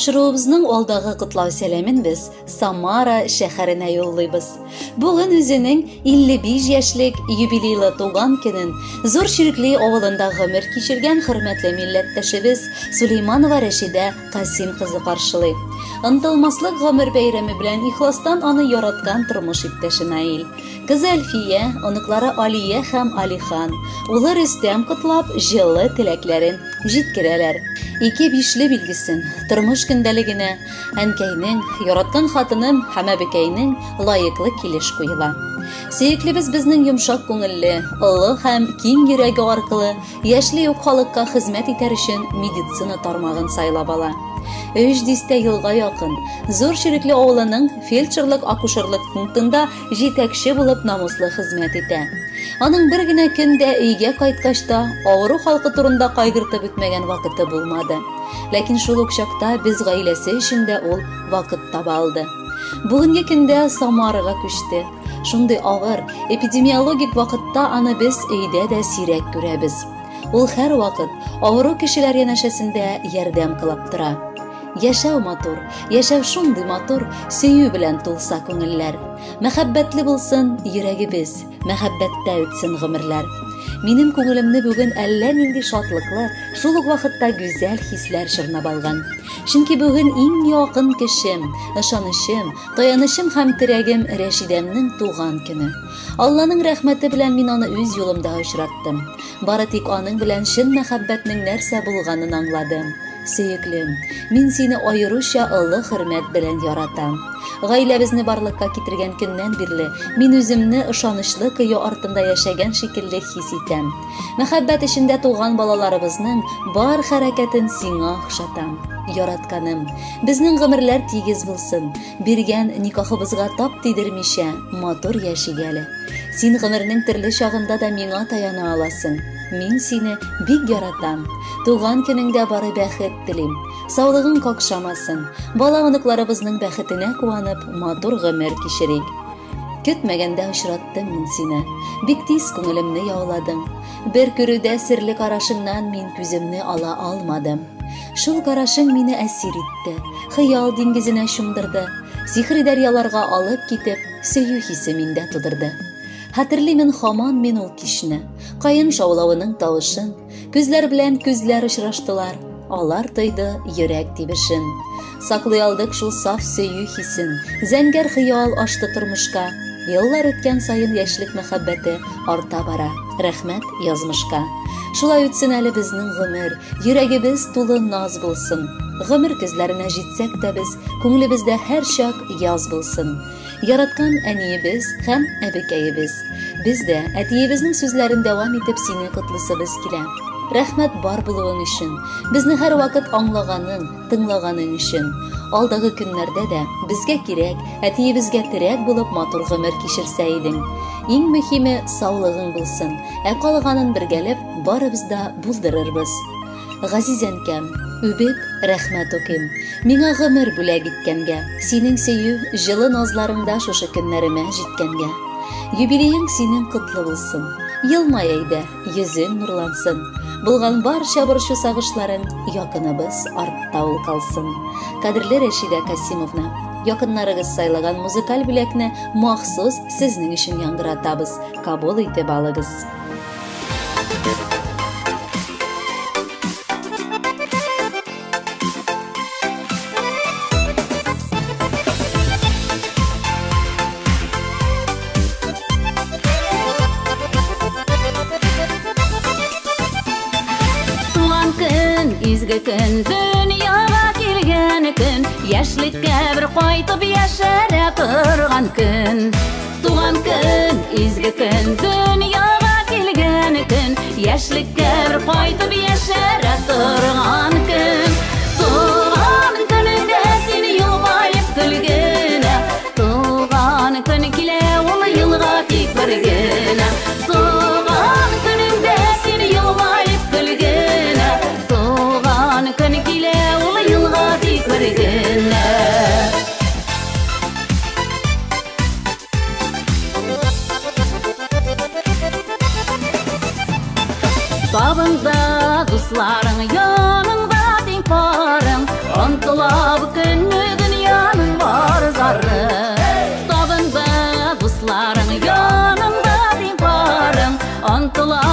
Тапшыруыбызның алдагы котлау сәламен без Самара шәһәренә юллыйбыз. Бүген үзенең 55 яшьлек юбилейлы туган көнен Зур Чирекли авылында гомер кичергән хөрмәтле милләттәшебез Сулейманова Рәшидә Касим кызы каршылый. Онытылмаслык гомер бәйрәме белән ихластан аны яраткан тормыш иптәше Наил, кызы Әлфия, оныклары Алия һәм Алихан, улы Рөстәм котлап, җылы теләкләрен җиткерәләр. Ике бишле билгесен тормыш көндәлегенә әнкәйнең, яраткан хатыным һәм әбекәйнең лаеклы килеш куела. Сөеклебез безнең йомшак күңелле, олы һәм киң йөрәге аркылы яшьли үк халыкка хезмәт итәр өчен медицина тармагын сайлап ала. Өч дистә елга якын Зур Чирекле авылының фельдшерлык-акушерлык пунктында җитәкче булып намуслы хезмәт итә. Аның бер генә көн дә өйгә кайткач та авыру халкы турында кайгыртып үтмәгән вакыты булмады. Ләкин шул ук чакта без гаиләсе өчен дә ул вакыт таба алды. Бүгенге көндә Самарага күчте. Шундый авыр, эпидемиологик вакытта аны без өйдә дә сирәк күрәбез. Ул һәрвакыт авыру кешеләр янәшәсендә ярдәм кылып тора. Яшәү матур, яшәү шундый матур, сөю белән тулса күңелләр. Мәхәббәтле булсын йөрәгебез, мәхәббәттә үтсен гомерләр. Минем күңелемне бүген әллә нинди шатлыклы, шул ук вакытта гүзәл хисләр чорнап алган. Чөнки бүген иң якын кешем, ышанычым, таянычым һәм терәгем Рәшидәмнең туган көне. Алланың рәхмәте белән мин аны үз юлымда очраттым. Бары тик аның белән чын мәхәббәтнең нәрсә булганын аңладым. Сөеклем, мин сине аеруча олы хөрмәт белән яратам. Гаиләбезне барлыкка китергән көннән бирле мин үземне ышанычлы кое артында яшәгән шикелле хис итәм. Мәхәббәт эчендә туган балаларыбызның бар хәрәкәтен сиңа охшатам. Яратканым, безнең гомерләр тигез булсын. Биргән никахыбызга тап тидермичә, матур яшик әле. Син гомернең төрле чагында да миңа таяна аласың. Мин сине бик яратам. Туган көнеңдә бары бәхет телим. Саулыгың какшамасын. Бала оныкларыбызның бәхетенә куанып, матур гомер кичерик. Көтмәгәндә очраттым мин сине. Бик тиз күңелемне яуладың. Бер күрүдә серле карашыңнан мин күземне ала алмадым. Шул карашың мине әсир итте, хыял диңгезенә чумдырды, сихри дәрьяларга алып китеп, сөю хисе миндә тудырды. Хәтерлимен һаман мин ул кичне, каен шаулавының тавышын, күзләр белән күзләр очраштылар, алар тойды йөрәк тибешен. Саклый алдык шул саф сөю хисен, зәңгәр хыял ашты тормышка. Еллар үткән саен яшьлек мәхәббәте арта бара. Рәхмәт язмышка. Шулай үтсен әле безнең гомер, йөрәгебез тулы наз булсын. Гомер көзләренә җитсәк тә без, күңелебездә һәрчак яз булсын. Яраткан әниебез һәм әбекәебез. Без дә әтиебезнең сүзләрен дәвам итеп сине котлыйсыбыз килә. Рәхмәт бар булуың өчен, безне һәрвакыт аңлаганың, тыңлаганың өчен. Алдагы көннәрдә дә безгә кирәк, әтиебезгә терәк булып матур гомер кичерсә идең. Иң мөһиме саулыгың булсын, ә калганын бергәләп барыбыз да булдырырбыз. Газиз әнкәм, үбеп, рәхмәт укыйм. Миңа гомер бүләк иткәнгә, синең сөю, җылы назларыңда шушы көннәремә җиткәнгә. Юбилеең синең котлы булсын. Елмай әйдә, йөзең нурлансын. Булган барча борчу сагышларың якыныбыз артта ул калсын. Кадерле Рәшидә Касимовна, якыннарыгыз сайлаган музыкаль бүләкне махсус сезнең өчен яңгыратабыз. Кабул итеп алыгыз. Туган көн, изге көн, дөньяга килгән көн, яшьлеккә бер кайтып яшәрә торган көн. Туган көн, изге көн, дөньяга килгән көн, яшьлеккә бер кайтып яшәрә торган көн. Туган көнеңдә син елмаеп көлгенә, туган көн килә ул елга тик бер генә. Туган көнеңдә син елмаеп көлгенә, туган көн килә ул елга тик бер генә. Табында дусларың, яныңда тиң парың, онтыла ярың, янымда дип барың. Онтыла